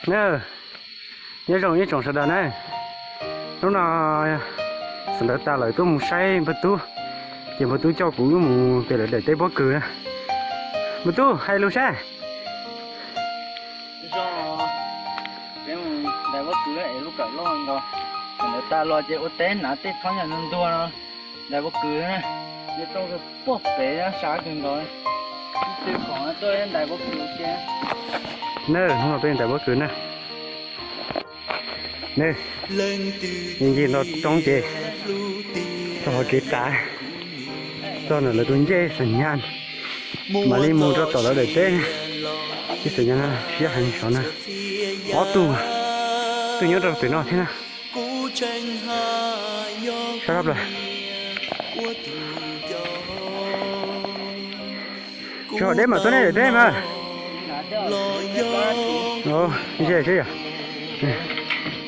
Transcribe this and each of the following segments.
Na, nyob zoo ib tsoom sawv daws na, hnub no sawv ntawv tas lawm tuaj mus saib npawg tub, ces npawg tub coj kuv wb mus pem lawv daim teb pob kws na. Npawg tub hais lus saib. Peb mus ntais pob kws es lub kawm loj nkaus, sawv ntawv tas los ces ua teb hnav tej txhob nyuag ntuag ntuag no, ntais pob kws na, nyob rau pem pem sab kawg nkaus. Twb qhov tuaj ntais pob kws thiab. Na, hnub no peb ntais pob kws na. Ncig nto roob ces txog hauv tsev tas, txog ntawm lawv tus ncej xam nyas, mam li mus rau tom lawv daim teb. Ib xam nyas no siab heev saud na, ob tug, tus nyob rau pem no thiab na. Sab tshaj plaws. Tsis haum deb mam tuaj nej daim teb mas. Ntsia seb yog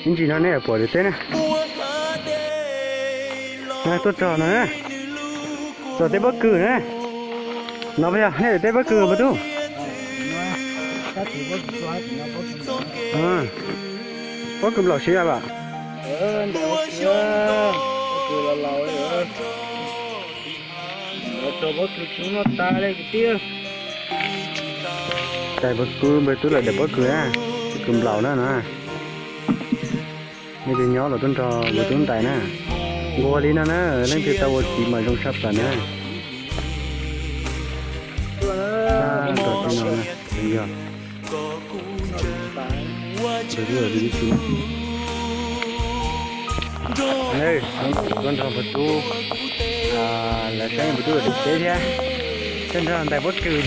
ib ntsis no nej pom daim teb na. Tuaj txog no na, txog teb pob kws na. No puas yog nej daim teb pob kws npawg tub? Pob kws nplaum siv vam. Tais pob kws, npawg tub lawm daim pob kws na, pob kws nplaum na no. Nej tus nyob los tuaj nrog npawg tub ntais na. Nquag li no na, leej twg tau ua txiv mas zoo tshaj plaws na. Nrog tib no na, yog. Tuaj nrog npawg tub, lawv saib npawg tub daim teb thiab, tuaj nrog ntais pob kws.